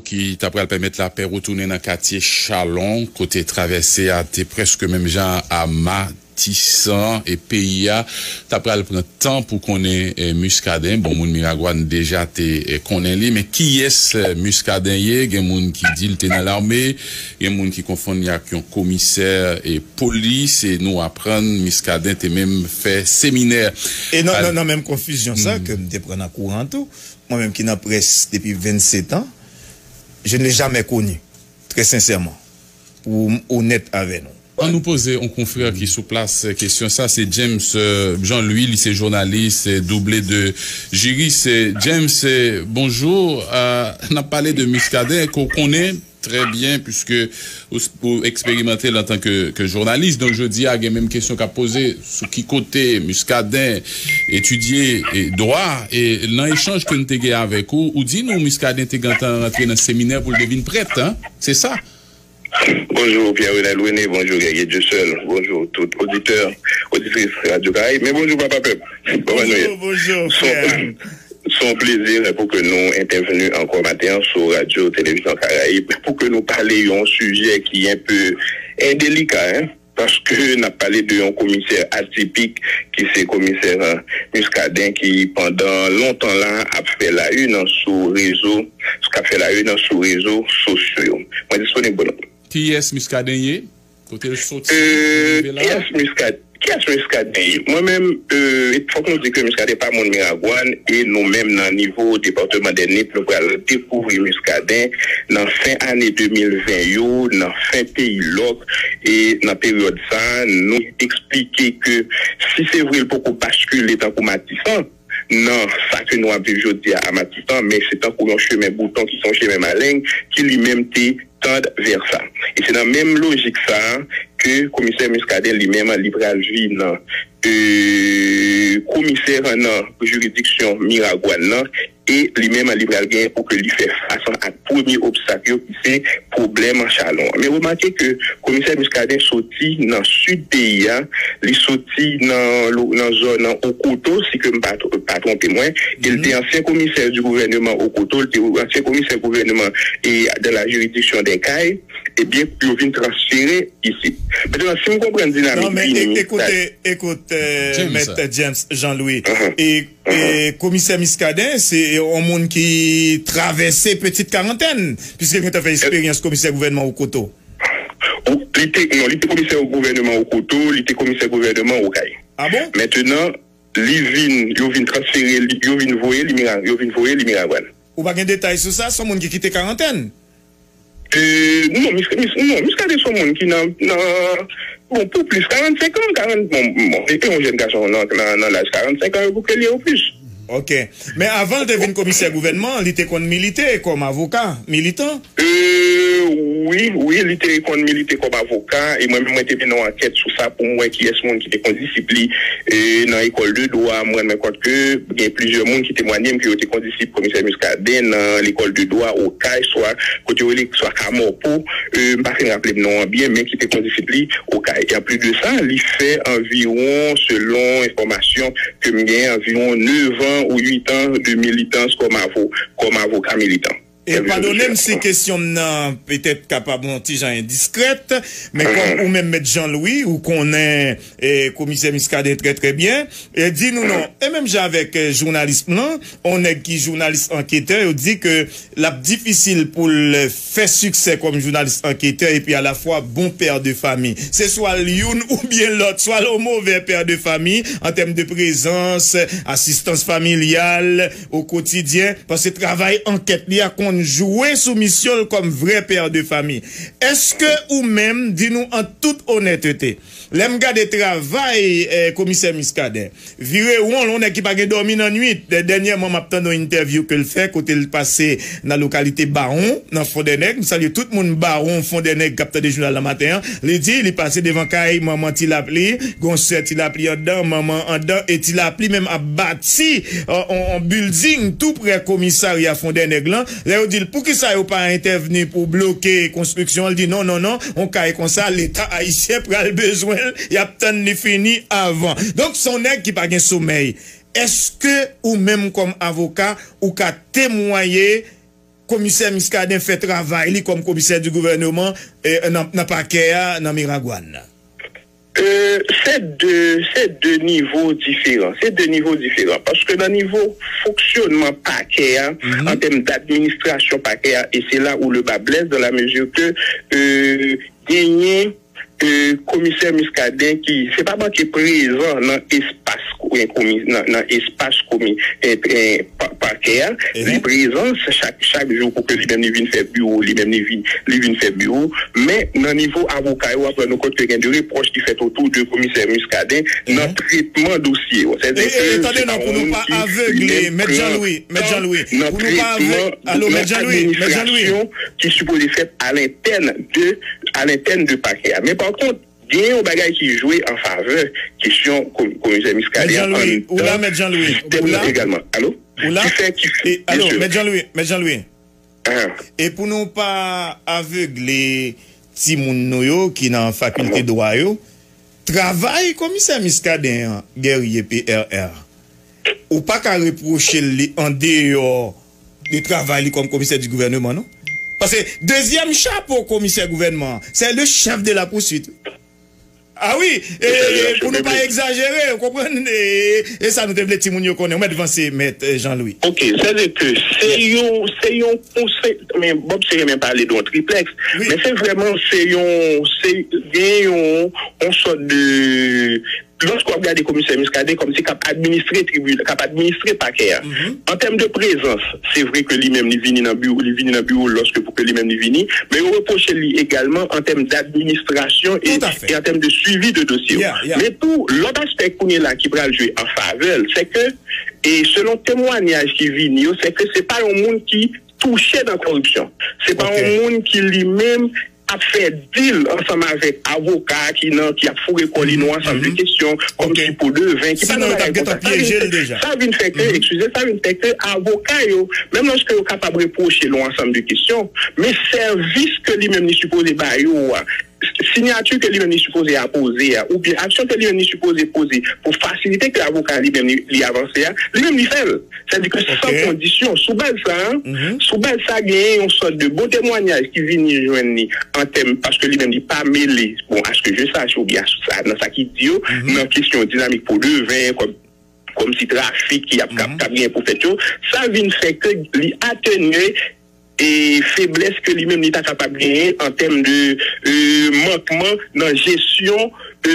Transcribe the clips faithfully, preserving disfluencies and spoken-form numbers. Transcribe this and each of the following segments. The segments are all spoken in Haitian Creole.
Ki ta pral pèmèt lapè retounen nan katye Chalon, kote travèse a te prèske menm jan a Matisan, e peyi a ta pral pran tan pou konnen, eh, Muscadin. Bon, moun Miragwàn deja te, eh, konnen li, men kiyès, eh, Muscadin ye? Gen moun ki di l te nan lame, gen moun ki konfonn li ak yon komisè, eh, polis, e nou aprann Muscadin te menm fè seminè. E nan, nan, nan menm konfizyon sa ke m te pran nan kouran tou, mwen menm ki nan près depi vennsetan, je ne l'ai jamais connu, très sincèrement, pou m onèt avè nou. An nou poze yon konfrè ki sou plas, eh, kesyon sa, se James, eh, Jean-Louis, li se jounalis, eh, double de jiris. Eh, James, eh, bonjou. Ah, n ap pale de Muscadin, ke w konnen trè byen, puiske ou, ou eksperimante l antan ke, ke jounalis. Donk, jodi a, gen menm kesyon k ap poze sou ki kote Muscadin etidye, eh, dwa. E nan echanj ke n te gen avèk ou, ou di nou Muscadin te gentan rantre nan seminè pou l te vin prèt, en? Se sa? Bonjou, Pierre Renel René, bonjou, Guerrier Dieuseul, bonjou, tout oditè, oditris Radyo Karayib, men bonjou, Papa Pèp. Bonjou, bonjou, frè. Se yon plezi pou ke nou entèvni ankò maten an sou Radyo Televizyon Karayib, pou ke nou pale yon sijè ki enpe, eh, delika, en, paske n ap pale de yon komisè atipik ki se komisè, eh, Muscadin ki pandan lontan la ap fè la une sou rezo, k ap fè la une sou rezo sosyo yo. Mwen disponib pou nou. Kiyès Muscadin ye? Kote l soti? Euh, pou rive la? Kiyès Muscad-, kiyès Muscadin ye? Mwen menm, euh, fòk nou di ke Muscadin pa moun Miragwàn, e nou menm nan nivo depatman dè Nip, nou pral dekouvri Muscadin nan fen ane de mil ven yo, nan fen peyi lòk, e nan peryòd sa, nou eksplike ke si se vre l poko baskile tankou Matisan, nan sa ke nou ap viv jodi a, a Matisan, men se tankou yon chemen bouton ki se yon chemen maleng ki li menm te tand vè sa. E se nan menm lojik sa a ke komisè Muscadin li menm li pral vin, euh, komisè nan jiridiksyon Miragwàn nan, e li menm li pral genyen pou ke li fè fas ak premye obstak yo ki se pwoblèm Chalon an. Men remake ke komisè Muscadin soti nan sid peyi a, li soti nan lo-, nan zòn Okoto, si ke m pa tw-, pa twonpe mwen, e l te ansyen komisè di gouvèneman Okoto, l te ansyen komisè gouvèneman e de la jiridiksyon dè Kay, ebyen, yo vin transfere isit. Mentnan, si m konprann dinamik vini, ekoute, ekoute, euh, Mèt James Jean-Louis, e, e komisè Muscadin, se yon moun ki travèse petite quarantaine, piske l gentan fè esperyans komisè gouvènman Okoto. Ou, li te, non, li te komisè gouvèneman Okoto, li te komisè gouvèneman Okay. Ah bon? Mentnan, li vin, yo vin transfere li, yo vin voye li Mira-, yo vin voye li Miragwàn. Ou pa gen detay sou sa, se yon moun ki kite karantèn? Euh, non, Mis-, Mis-, non, Muscadin se yon moun ki nan, nan, bon, pou plis karannsenk an, karant, bon, bon, e yon jèn gason nan, nan, nan laj karannsenk an, yo bouke li ou plis. Ok. Men avan l te vin komisè gouvènman, li te konn milite kòm avoka, militan? Euh, wi, wi, li te konn milite kòm avoka, e mwen menm mwen te mennen yon ankèt sou sa pou m wè kiyès moun ki te kondisip li, euh, nan ekòl de dwa. Mwen rann mwen kont ke gen plizyè moun ki temwanye m ke yo te kondisip komisè Muscadin nan lekòl de dwa Okay, swa kote yo rele swa Kamòpo, euh, m pa fin raple m non an byen, men ki te kondisip li Okay. E anplis de sa, li fè anviwon, selon enfòmasyon ke m genyen, anviwon nèf an ou uit an de militans kòm avo-, kòm avoka militan. E padone m si kesyon m nan petèt kapab yon ti jan endiskrèt, men kòm ou menm Mèt Jean-Louis, ou konnen, e, komisè Muscadin trè, trè byen, e di nou non. E menm jan avèk, e, jounalis m lan, yon nèg ki jounalis anketè, yo di ke l ap difisil pou l fè siksè kòm jounalis anketè epi alafwa bon pè de fami. Se swa l youn oubyen lòt, swa l yon movè pè de fami an tèm de prezans, asistans familyal, o kotidyen, paske travay ankèt li a konn jwe sou misyon l kòm vrè pè de fami. Èske ou menm, di nou an tout onètete, lè m gade travay, eh, komisè Muscadin, vire won l, yon nèg ki pa gen dòmi nan nuit, dè-, dènyèman m ap tande yon entèvyou ke l fè kote l pase nan lokalite Bawon, nan Fondènèg. M salye tout moun Bawon, Fondènèg k ap tande jounal nan maten an. Li di li pase devan kay manman Ti Lapli, gon sè Ti Lapli anndan, manman anndan, e Ti Lapli menm ap bati, euh, on, on building tou prè komisarya Fondènèg lan. Lè yo di l, "Poukisa yo pa entèvni pou bloke konstriksyon an?" Li di, "Non, non, non, on kay konsa, Leta ayisyen pral bezwen l, y ap tann li fini avan." Donk, se yon nèg ki pa gen somèy. Èske ou menm kòm avoka, ou ka temwaye komisè Muscadin fè travay li kòm komisè di gouvènman, eh, nan, nan pakè a, nan Miragwàn? Euh, se de, se de nivo diferan. Se de nivo diferan. Paske nan nivo fonksyonman pakè a, an tèm d'administration pakè a, et c'est là où le bas blesse dans la mesure que, euh, genyen, euh, komisè Muscadin ki, se pa manke prezan nan espas komi, nan, nan espas komi, eh, eh, pa, pakè a. Li prezan chak, chak jou pou ke li menm li vin fè biwo, li menm li vin, li vin fè biwo. Men nan nivo avoka yo, w ap rann nou kont ke gen de repwòch ki fèt otou de komisè Muscadin nan tretman dosye yo. Sètadi ke se pa yon moun ki li menm pran tan nan tretman, nan administrasyon ki sipoze fèt à l'interne de, à l'interne de pakè a. Men pa kont, gen yon bagay ki jwe an favè kesyon komisè Muscadin anndan sistèm nan egalman. Alo? Ki fè, ki fè, alo, Mèt Jean Louis, Mèt Jean Louis. E pou nou pa avegle timoun nou yo ki nan fakilte dwa yo, travay komisè Muscadin an, Guerrier P R R, ou pa ka repwoche l li andeyò de travay li kòm komisè di gouvènman, non? Paske dezyèm chapo komisè gouvènman, c'est le chef de la poursuite. Ah wi, e, pou nou pa egzajere, ou konprann, e, e sa nou te vle timoun yo konnen. Ou mèt vanse, Mèt, e, Jean Louis. Ok, sètadi ke se yon, se yon konsèy, men Bob se renmen pale de yon triplèks, men se vrèman, se yon, se gen yon, yon sòt de, lòske w ap gade komisè Muscadin kòmsi k ap administre tribinal, k ap administre pakè a. An tèm de prezans, se vre ke li menm li vini nan biwo, li vini nan biwo lòske pou ke li menm li vini, men yo repwoche li egalman an tèm d'administrasyon e, e an tèm de suivi de dosye yo. Men tou, lòt aspè kounye la ki pral jwe an favè l, se ke, e selon temwanyaj ki vini yo, se ke se pa yon moun ki touche nan koripsyon. Se pa yon moun ki li menm ap fè dil ansanm avèk avoka ki nan, ki ap foure kò li nan ansanm de kesyon, kòmsi pou deven, ki pa nan bagay konsa. Sa vin fè ke, sa vin fè ke, eskize, sa vin fè ke avoka yo, menm lòske yo kapab repwoche l yon ansanm de kesyon, men sèvis ke li menm li sipoze ba yo a, siyati ke li menm li sipoze apoze a, oubyen aksyon ke li menm li sipoze poze pou fasilite ke avoka li menm li, li avanse a, li menm li fè l. Sètadi ke san kondisyon. Sou baz sa a, sou baz sa a, genyen yon sòt de bon temwanyaj ki vini jwenn li an tèm, paske li menm li pa mele, bon, à ce que je sache, oubyen sa, nan sa ki di yo, nan kesyon dinamik po deven, kòm, kòmsi trafik ki ap, k ap, k ap genyen pou fèt yo, sa vin fè ke li atenye e feblès ke li menm li ta kapab genyen an tèm de, e, mankman nan jesyon, e,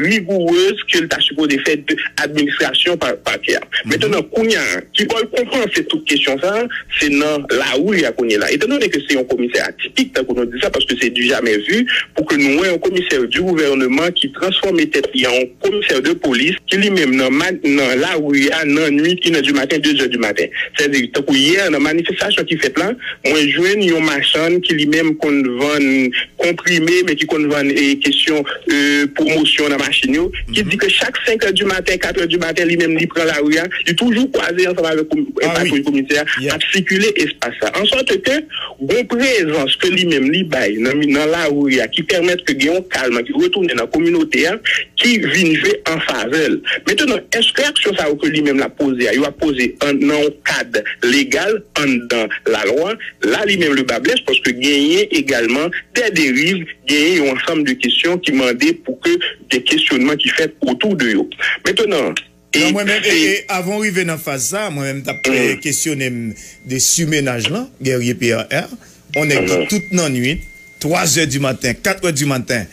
rigourez ke l ta sipoze fè de administrasyon pa, pakè a. Mentnan, kounye a, ki bò l konpranse tout kesyon sa a, se nan lari a kounye la. Etandone ke se yon komisè atipik, tankou nou di sa, paske se du jamais vu, pou ke nou wè yon komisè du gouvernement ki transfòme tèt li an yon komisè de polis, ki li menm nan, nan lari a, nan nwit, inè di maten, dezè di maten. Sètadi, tankou yè, nan manifestasyon ki fèt la, mwen jwenn yon machann ki li menm konn vann konprime, men ki konn vann, e, kesyon, e, pwomosyon nan machin yo, ki di ke chak senk è di maten, kat è di maten, li menm li pran lari a, li toujou kwaze ansanm avèk patwouy komisè a, ap sikile espas la. An sòt ke gon prezans ke li menm li bay nan, nan lari a, ki pèmèt ke gen yon kalm ki retounen nan kominote a, ki vin jwe an favè l. Mentnan, èske aksyon sa yo ke li menm l ap poze a, yo ap poze an, nan yon kad legal, anndan lalwa? La, li menm, le bas blesse, paske genyen egalman de deriv, genyen yon ansanm de kesyon ki mande pou ke de kesyonnman ki fèt otou de yo. Mentnan, e, mwen menm, e, e, avan w rive nan faz sa, mwen menm, m t ap, e, kesyone m de simenaj lan, Guerrier P R R, yon nèg ki tout nan nwit, twa zè di maten, kat è di maten,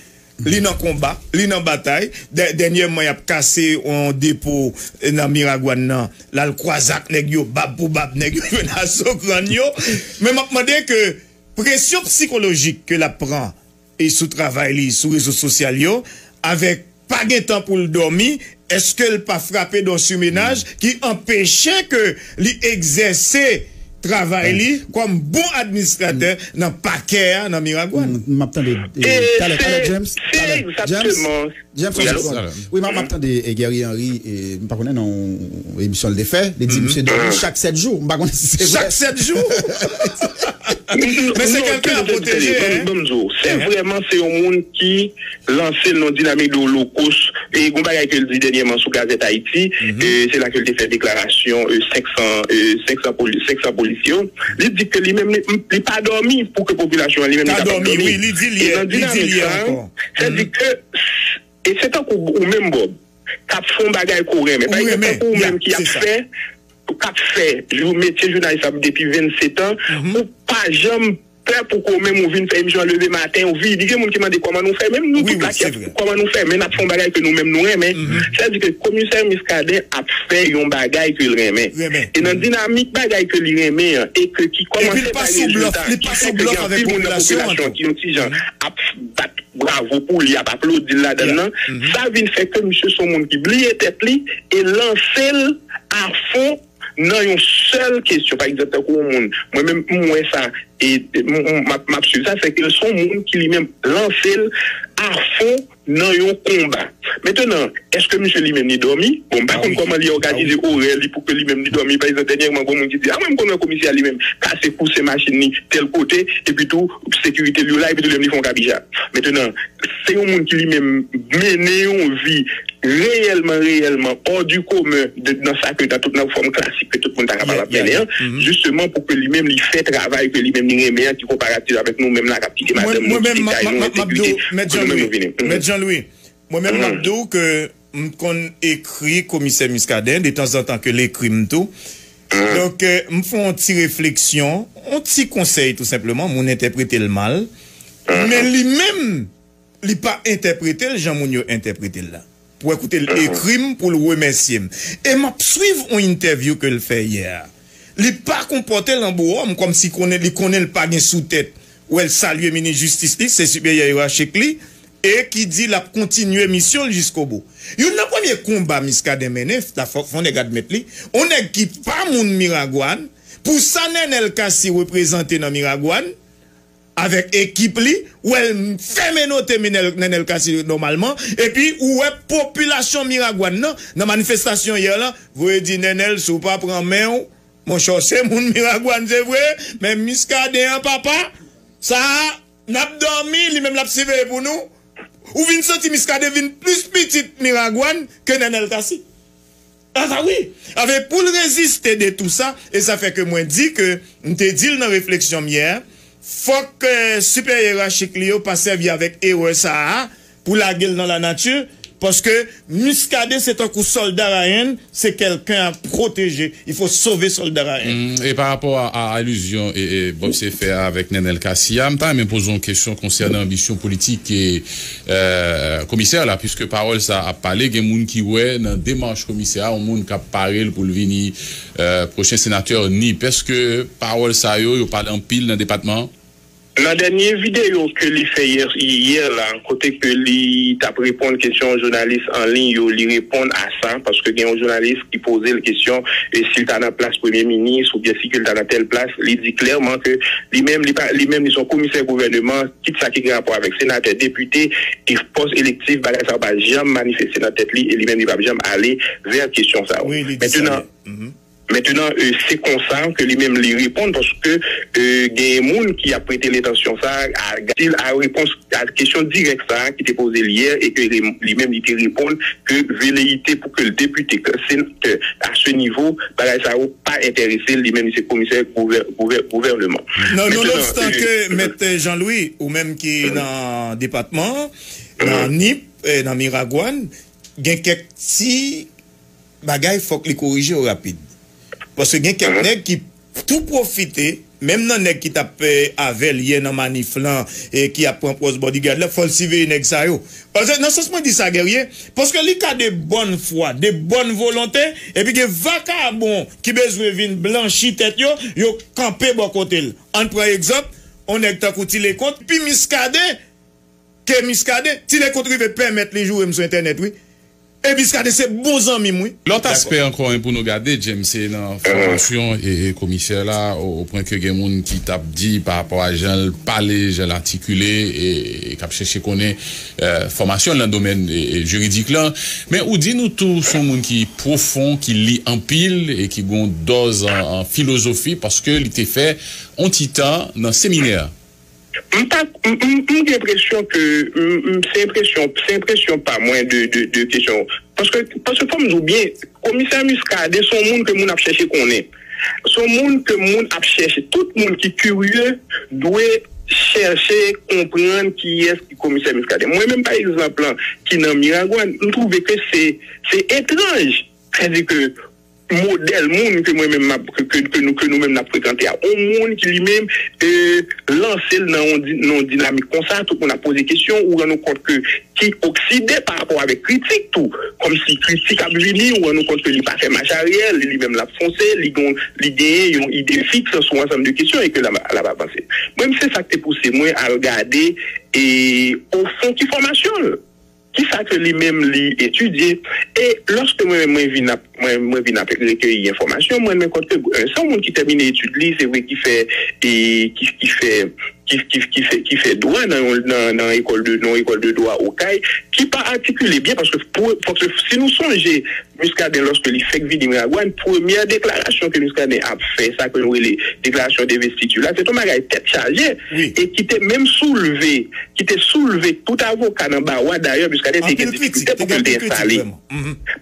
li nan konba, li nan batay. Dè-, dènyèman, y ap kase yon depo, e, nan Miragwàn nan. L al kwaze ak nèg yo, bab pou bab, nèg yo jwenn aso grann yo. Men m ap mande ke presyon sikolojik ke l ap pran e sou travay li, sou rezo sosyal yo, avèk pa gen tan pou l dòmi, èske l pa frape de yon simenaj ki anpeche ke li egzèse travay li kòm bon administratè nan pakè a nan Miragwàn? M ap tande, e, talè, talè, James, talè, James. James, wi, alo? Wi, m ap, m ap tande, e, Guerrier Henry, e, m pa konnen nan yon emisyon l te fè, li di misye dòmi chak sèt jou. M pa konnen si se vre. Chak sèt jou? Men se kèlken a pwoteje, hein? Ban m di w, se vrèman, se yon moun ki lanse l nan dinamik de holokos. E gon bagay ke l di dènyèman sou Gazette Haïti, e se la ke l te fè deklarasyon, e, senk san, e, senk san poli-, senk san polisye. Li di ke li menm li, li pa dòmi pou ke popilasyon an li menm li kapab dòmi. E nan dinamik sa, sèdi ke, e se tankou ou menm Bob, k ap fè yon bagay ke w renmen. Pa egzanp, tankou ou menm ki ap fè, k ap fè jou, metye jounalis ap depi vennsetan, ou pa janm pè pou ke w menm ou vin fè emisyon an leve maten, ou vini, gen moun ki mande kòman nou fè, menm nou tout la ki ap, kòman nou fè, men n ap fè yon bagay ke nou menm nou renmen. Sèdi ke komisè Muscadin ap fè yon bagay ke l renmen. E nan dinamik bagay ke li renmen an, e ke ki kòmanse bay rezilta, ki fè ke gen anpil moun nan popilasyon ki yon ti jan ap bat bravo pou li, ap aplodi l ladan l nan, sa vin fè ke misye se yon moun ki bliye tèt li e lanse l afon nan yon sèl kesyon. Pa egzanp, tankou yon moun, mwen menm, m wè sa, e m ap, m ap swiv sa, se ke l se yon moun ki li menm lanse l afon nan yon konba. Mentenan, èske misye li menm li dòmi? Bon, m pa konn kòman li òganize orè li pou ke li menm li dòmi. Pa egzanp, dènyèman, gen moun ki di, a, mwen, m konn wè komisè a li menm kase kouse machin li tèl kote, epi tou, sekirite li yo la, epi tou, li menm li fè yon kabija. Mentenan, se yon moun ki li menm mennen yon vi reyèlman, reyèlman hors du commun de, nan sa ke nan tout nan fòm klasik ke tout moun ta kapab ap mennen an, jisteman pou ke li menm li fè travay ke li menm li renmen an, ki konparatif avèk nou menm la k ap kite madanm nou, kite kay nou, ensekirite, pou nou menm nou vini. Mèt Jean Louis, mwen menm m ap di w ke m konn ekri komisè Muscadin detanzantan ke l ekri m tou. Donk, euh, m fè yon ti refleksyon, yon ti konsèy tou senpleman, moun entèprete l mal. Men li menm, li pa entèprete l jan moun yo entèprete l la. Pou w koute l ekri m, pou l remèsye m. E m ap swiv yon entèvyou ke l fè yè a. Li pa konpòte l an bowòm, kòmsi konnen, li konnen l pa gen sou tèt. Ou wè l salye minis jistis li, se siperyè yerachik li, e ki di l ap kontinye misyon l jiskobou. Youn nan premye konba Muscadin mennen, la fò, fò nèg admèt li, yon nèg ki pa moun Miragwàn, pou sa Nenel Cassy reprezante nan Miragwàn, avèk ekip li, ou wè l fè menote Nenel, Nenel Cassy nòmalman, epi ou wè popilasyon Miragwàn nan, nan manifestasyon yè lan, voye di Nenel, si w pa pran men w, monchè, w se moun Miragwàn, se vre, men Muscadin an, papa, sa a, n ap dòmi, li menm l ap siveye pou nou. Ou vin santi Muscadin vin plis pitit Miragwàn ke Nenel Cassy. A sa wi. Avè pou l reziste de tou sa, e sa fè ke mwen di ke m te di l nan refleksyon m yè, fòk, eh, siperyè yerachik li yo pa sèvi avèk erè sa a pou lage l nan lanati, paske Muscadin se tankou sòlda Ryan, c'est quelqu'un à protéger, il faut sauver sòlda Ryan. Mm, e pa rapò a, a alizyon e, e Bob se fè avèk Nenel Cassy a, m ta renmen poze yon kesyon konsènan anbisyon politik e, eh, komisè la, piske pawòl sa ap pale, gen moun ki wè nan demach komisè a, yon moun k ap pare l pou l vini, eh, pwochen senatè Nip. Èske pawòl sa yo, yo pale anpil nan depatman an? Nan dènye videyo ke li fè yè, yè la, kote ke li t ap reponn kesyon jounalis an liy yo, li reponn a sa, paske gen yon jounalis ki poze l kesyon, e si l ta nan plas premye minis, oubyen si ke l ta nan tèl plas, li di klèman ke li menm, li pa, li menm, li se yon komisè gouvèneman, kit sa ki gen rapò avèk senatè, depite, e pòs elektif, bagay sa yo pa janm manifeste nan tèt li, e li menm, li p ap janm ale vè kesyon sa yo. Mentenan, Mentenan, euh, se konsa ke li menm li reponn, paske, euh, gen moun ki ap prete l entansyon sa a, a, a repons, a kesyon dirèk sa a ki te poze l yè, e ke li, li menm li te reponn ke veleyite pou ke l depite, ke senatè, a se nivo, bagay sa yo pa enterese l, li menm li se komisè gouvè-, gouvè-, gouvèneman. Non, nonobstan ke, Mèt Jean Louis, ou menm ki nan depatman, nan Nip, eh, nan Miragwàn, gen kèk ti bagay fòk li korije yo rapid. Paske gen kèk nèg ki tou pwofite, menm nan nèg ki t ap, eh, avè l yè nan manif lan, e ki ap pran pòz bodyguard la, fò l siveye nèg sa yo. Paske nan sans mwen di sa, Guerrier, paske li ka de bòn fwa, de bòn volonte, epi gen vakabon ki bezwen vin blanchi tèt yo, yo kanpe bò kote l. Ann pran egzanp, yon nèg tankou Ti Leconte, pi Muscadin, ke Muscadin, Ti Leconte rive pèmèt li joure m sou entènèt, wi. E Muscadin se bon zanmi m, wi. Lòt aspè ankò, en, pou nou gade, James, se nan fòmasyon e, e komisè la, o, o pwen ke gen moun ki t ap di pa rapò a jan l pale, jan l atikile, e, e k ap chèche konnen, eh, fòmasyon l nan domèn, e, e jiridik lan. Men ou di nou tou, se yon moun ki pwofon, ki li anpil, e ki gen yon dòz an, an filozofi, paske li te fè yon ti tan nan seminè. M pa, m, m, m gen enpresyon ke, m, m, se enpresyon, se enpresyon pa mwen de, de, de kesyon. Paske, paske fò m di w byen, komisè Muscadin se yon moun ke moun ap chèche konnen. Se yon moun ke moun ap chèche. Tout moun ki kirye dwe chèche konprann kiyès ki komisè Muscadin. Mwen menm, pa egzanp, lan, ki nan Miragwàn, m twouve ke se se etranj. Sètadi ke modèl moun ke mwen menm m ap, ke, ke, ke nou, ke nou menm n ap frekante a. Yon moun ki li menm e, lanse l nan yon, di- nan yon dinamik konsa, tout moun ap poze kesyon, ou rann ou kont ke ki okside pa rapò avèk kritik tou. Kòmsi kritik ap vini, ou rann ou kont ke li pa fè mach aryè, li, li menm l ap fonse, li, gon, li genyen yon ide fiks sou ansanm de kesyon e ke l ap, l ap avanse. Mwen, se sa k te pouse mwen al gade e, ofon, ki fòmasyon l. Kisa ke li menm li etidye? E lòske mwen menm mwen vin ap mwen mwen vin ap rekeyi enfòmasyon, mwen mwen kont ke se yon moun ki tèmine etid li, se vre, ki fè e ki ki fè ki ki ki fè ki fè dwa nan yon nan nan ekòl de nan ekòl de dwa Okay, ki pa atikile byen paske pou fòk si nou sonje Muscadin lòske li fèk vini Miragwàn, premyè deklarasyon ke Muscadin ap fè, sa ke nou rele deklarasyon de investiti la, se yon bagay tèt chaje e ki te menm soulve ki te soulve tout avoka nan bawo a. Dayè, Muscadin te gen difikilte pou ke l te enstale.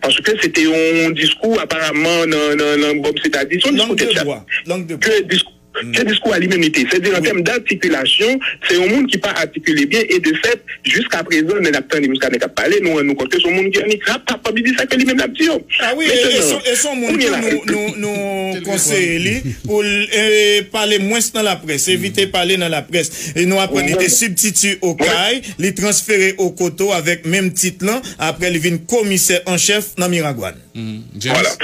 Paske se te yon diskou, aparaman, nan, nan, nan Bob Seta di, se yon diskou tèt chat. Ke diskou ke diskou a li menm li te. Sètadi, an tèm datikilasyon, se yon moun ki pa atikile byen, e de fèt, jiska prezan, lè n ap tande Muscadin k ap pale, nou rann nou kont ke se yon moun ki annik rap, pa p ap di sa ke li menm l ap di yo. Ah wi, e, e se e se yon moun tou nou, nou, nou konseye li pou l e, pale mwens nan laprès, evite pale nan laprès. E nou aprann li te sibtiti Okay, li transfere Okoto avèk menm tit lan, apre li vin komisè an chèf nan Miragwàn. Vwala.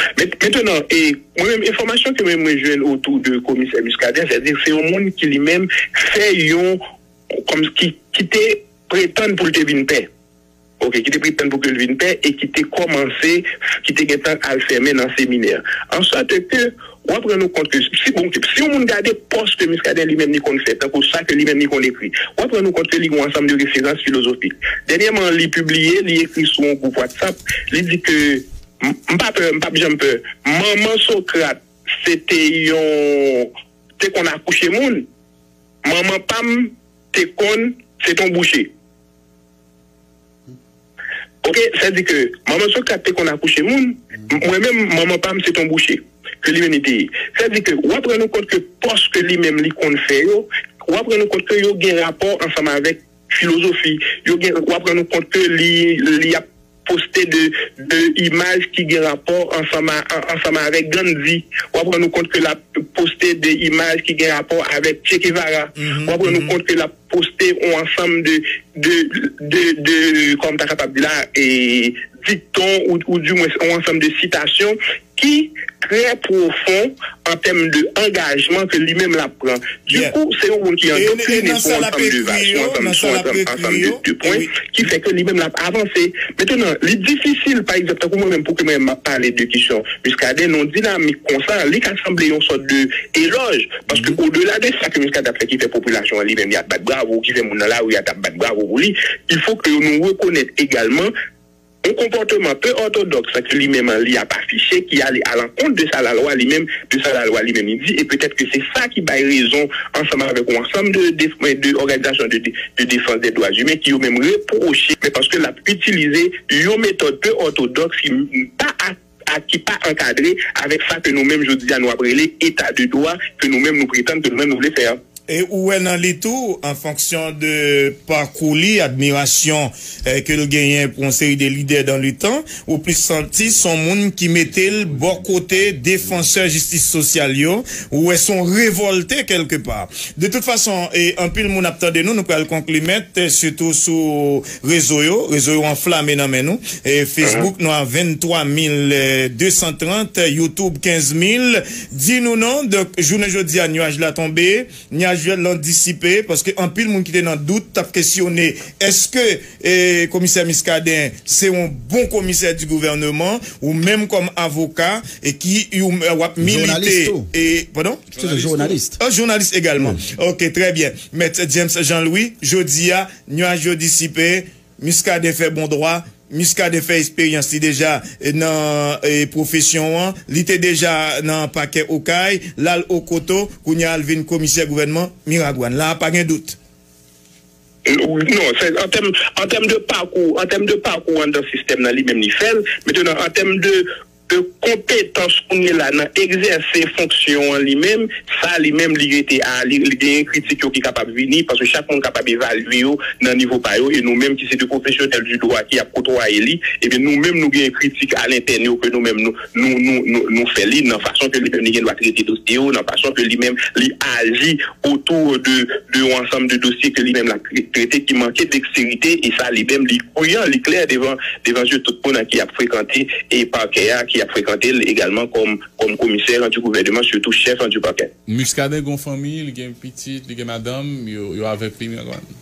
Mentenan, e, mwen menm, enfòmasyon ke mwen, mwen jwenn otou de komisè Muscadin, sètadi se yon moun ki li menm fè yon, kòm ki, ki te pretann pou l te vin pè. Oke, ki te pretann pou ke l vin pè e ki te kòmanse, ki te gentan al fèmen nan seminè. An sòt ke, w ap rann ou kont ke si, bon, si yon moun gade pòs ke Muscadin li menm li konn fè, tankou sa ke li menm li konn ekri, w ap rann ou kont ke li gen yon ansanm de referans filozofik. Dènyèman, li pibliye, li ekri sou yon gwoup WhatsApp, li di ke M, m pa pè, m p ap janm pè. Manman Sokrat, se te yon, te konn akouche moun. Manman pa m te konn, se te yon bouche. Oke, sa di ke manman Sokrat te konn akouche moun. M, mwen menm, manman pa m se te yon bouche. Ke li menm li te ye. Sa di ke w ap rann ou kont ke pòs ke li menm li konn fè yo, w ap rann ou kont ke yo gen rapò ansanm avèk filozofi. Yo gen, w ap rann ou kont ke li, li ap poste de, de imaj ki gen rapò ansanm a, an, ansanm avèk Gandhi. W ap rann ou kont ke l ap poste de imaj ki gen rapò avèk Che Guevara. W ap rann ou kont ke l ap poste yon ansanm de, de, de, de, kòman m ta kapab di la, e, dikton ou, ou dimwen yon ansanm de sitasyon ki trè pwofon an tèm de angajman ke li menm l ap pran. Dikou, se yon moun ki endoktrine sou ansanm de va, sou ansanm, sou ansanm, ansanm de, de pwen, ki fè ke li menm l ap avanse. Mentenan, li difisil, pa egzanp, tankou mwen menm, pou ke mwen menm m ap pale de kesyon Muscadin, nan yon dinamik konsa, li ka sanble yon sòt de elòj, paske odela de sa ke Muscadin ap fè, ki fè popilasyon an li menm, li ap bat bravo, ki fè moun nan lari a t ap bat bravo pou li, il faut que nou rekonèt egalman yon konpòteman pe òtodòks ke li menm li ap afiche, ki ale alankont de sa lalwa li menm, de sa lalwa li menm li di, e petèt ke se sa ki bay rezon ansanm avèk yon ansanm de, de, de òganizasyon de, de, de defans de dwa imen ki yo menm repwoche, men paske l ap itilize yon metòd pe òtodòks ki pa a, a, ki pa ankadre avèk sa ke nou menm jodi a nou ap rele eta de dwa ke nou menm nou pretann, ke nou menm nou vle fè a. E ou wè nan li tou, an fonksyon de pakou li, admirasyon, eh, ke l genyen pou yon seri de lidè dans le temps, ou plis santi s on moun ki mete l bò kote defansè jistis sosyal yo, ou wè s on revòlte kèlkepa. De tout fason, e, anpil moun ap tande nou, nou pral konkli mèt, e, sitou sou rezo yo, rezo yo anflame nan men nou. E, Facebook, nou a venntwa mil de san trant, YouTube, kenz mil. Di nou non, donk, jounen jodi a, nyaj la tonbe. Nyaj lan disipe, paske anpil moun ki te nan dout t ap kesyone, èske, e, komisè Muscadin se yon bon komisè di gouvèneman, ou menm kòm avoka, e ki ou, w ap milite, e, padon? Se te jounalis. An jounalis egalman. Ok, trè byen. Mèt James Jean Louis, jodi a, nyaj yo disipe, Muscadin fè bon dwa, Muscadin fè esperyans li deja, e, nan, e, pwofesyon an, li te deja nan pakè Okay, l al Okoto, kounye a l vin komisè gouvènman Miragwàn. La a pa gen dout. Non, se, an tèm, an tèm de pakou, an tèm de pakou anndan sistèm nan, li menm li fè l. Mentenan, an tèm de de konpetans kounye la nan egzèse fonksyon an li menm, sa li menm li rete a, li, li genyen kritik yo ki kapab vini, paske chak moun kapab evalye yo nan nivo pa yo, e nou menm ki se de pwofesyonèl di dwa ki ap kotwaye li, ebyen nou menm nou genyen kritik alentèn yo ke nou menm nou, nou, nou, nou, nou fè li nan fason ke li menm li gen dwa trete dosye yo, nan fason ke li menm li aji otou de, de yon ansanm de dosye ke li menm l ap trete ki manke dekserite, e sa li menm li kwiyan, li klè devan, devan zye tout moun ki ap frekante e pakè a, ki ap frekante l egalman kòm, kòm komisè an di gouvènman, sitou chèf an di pakè. Muscadin gon fanmi, li gen pitit, li gen madanm, yo, yo avèk li, Miragwàn?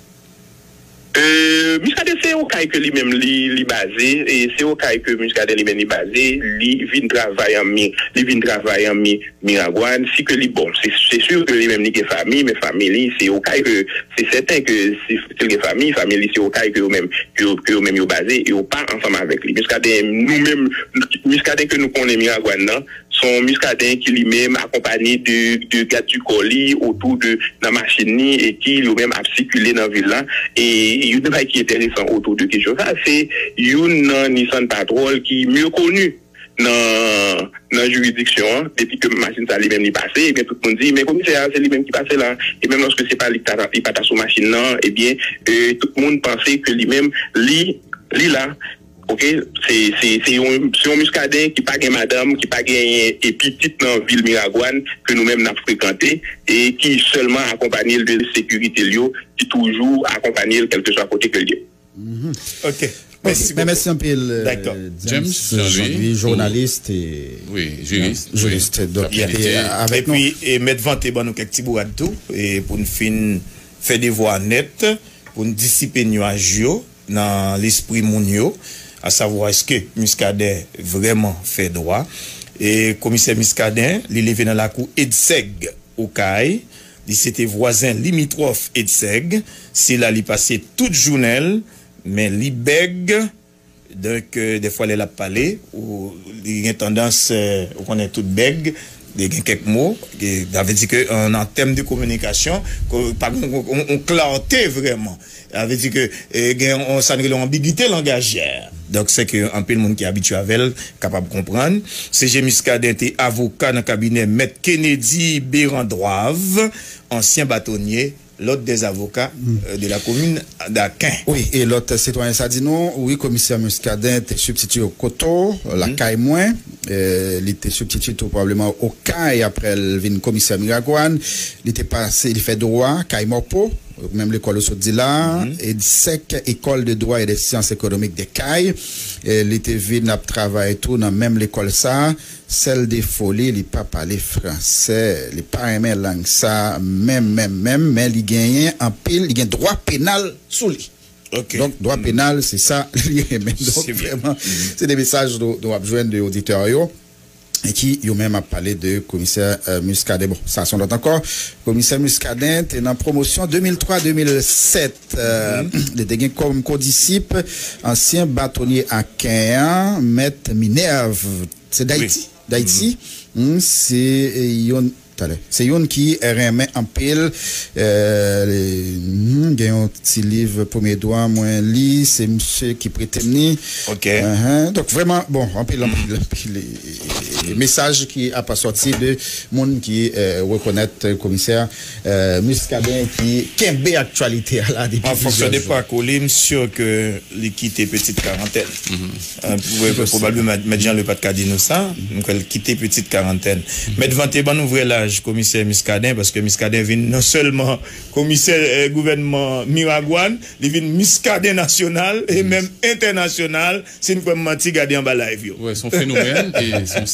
Euh, Muscadin se Okay ke li menm li, li baze, e se Okay ke Muscadin li menm li baze, li vin travay an mi, li vin travay an mi, Miragwàn, si ke li bon, se, se si ke li menm li gen fanmi, men fanmi li se Okay ke, se sèten ke si, si l gen fanmi, fanmi li se Okay ke yo menm, ke yo, ke yo menm yo baze, e yo pa ansanm avèk li. Muscadin, nou menm, Muscadin ke nou konnen Miragwàn nan, se yon Muscadin ki li menm akonpanye de, de gad di kò li otou de, nan machin li, e ki yo menm ap sikile nan vil la. E youn nan bagay ki enteresan otou de kesyon sa, se youn nan Nissan Patrol ki mye koni nan, nan jiridiksyon an, depi ke machin sa li menm li pase, ebyen tout moun di, men komisè a se li menm ki pase la, e menm lòske se pa li ki ta, li pa ta sou machin nan, ebyen, e, tout moun panse ke li menm, li, li la, oke, se, se, se yon, se yon Muscadin ki pa gen madanm, ki pa genyen e pitit nan vil Miragwàn, ke nou menm n ap frekante, e ki sèlman akonpanye l de sekirite l yo, ki toujou akonpanye l kèlkeswa kote ke l ye. Ok. Mèsi, mèsi anpil, James Jean-Louis, jounalis e, wi, jiris, donk, ki te avèk nou. Epi, e, Mèt Vante ban nou kèk ti bourad tou, e, pou n fin fè devwa nèt, pou n disipe nyaj yo nan lespri moun yo, asavwa èske Muscadin vrèman fè dwa. E, komisè Muscadin, li leve nan lakou Edsèg, Okay, li se te vwazen limitwòf Edsèg, se la li pase tout jounen l, men li bèg, donk, euh, dèfwa lè l ap pale, ou, li gen tandans, euh, ou konnen tout bèg, li gen kèk mo, e, sa vle di ke an, an tèm de kominikasyon, ke pa gen yon, yon, yon klarte vrèman. Sa vle di ke, e, gen yon, sa n rele yon anbigite langajyè. Donk, se ke anpil moun ki abitye avè l kapab konprann. C G Muscadin te avoka nan kabinè Mèt Kennedy Berandroive, ansyen batonye, l'Ordre des avocats, euh, de la commune d'Aquin. Wi, e lòt sitwayen sa di nou, wi, komisè Muscadin te sibstitye Okoto, lakay mwen. E, li te sibstitye tou pwobableman Okay, apre l vin komisè Miragwàn. Li te pase, li fè dwa, Kay Mòpo, menm lekòl ou sot di la, Edsèg, École de droit et des sciences économiques de Kay. E, li te vin ap travay tou nan menm lekòl sa. Sèl defo li, li pa pale fransè, li pa renmen lang sa, menm, menm, menm, men li genyen anpil, li gen dwa penal sou li. Donk, dwa penal, se sa li renmen. Donk, vrèman, se de mesaj nou, nou ap jwenn de oditè yo, e ki yo menm ap pale de komisè, euh, Muscadin. Bon, sa se yon lòt ankò. Komisè Muscadin te nan pwomosyon de mil twa de mil sèt. Euh, li te gen kòm kondisip ansyen batonye Aken an, Mèt Minève, se Dayiti. Dayiti, se youn, talè, se youn ki renmen anpil, euh, gen yon ti liv Premye Dwa mwen li, se misye ki prete m li. Ok. Donk, vrèman, bon, anpil, anpil, anpil mesaj ki ap sòti de moun ki, euh, rekonèt komisè, euh, Muscadin ki kenbe aktyalite a la depi plizyè jou. An fonksyon de pakou li, m si ke li kite petite quarantaine. Pwobableman Mèt Jean Louis pa t ka di nou sa, m kwè l kite petite quarantaine. Mèt Vante ban nou vrè laj komisè Muscadin, paske Muscadin vin non sèlman komisè, euh, gouvènman Miragwàn, li vin Muscadin nasyonal e menm entènasyonal, si n kwè m manti, gade anba live yo. Wi, se yon fenomèn, e se yon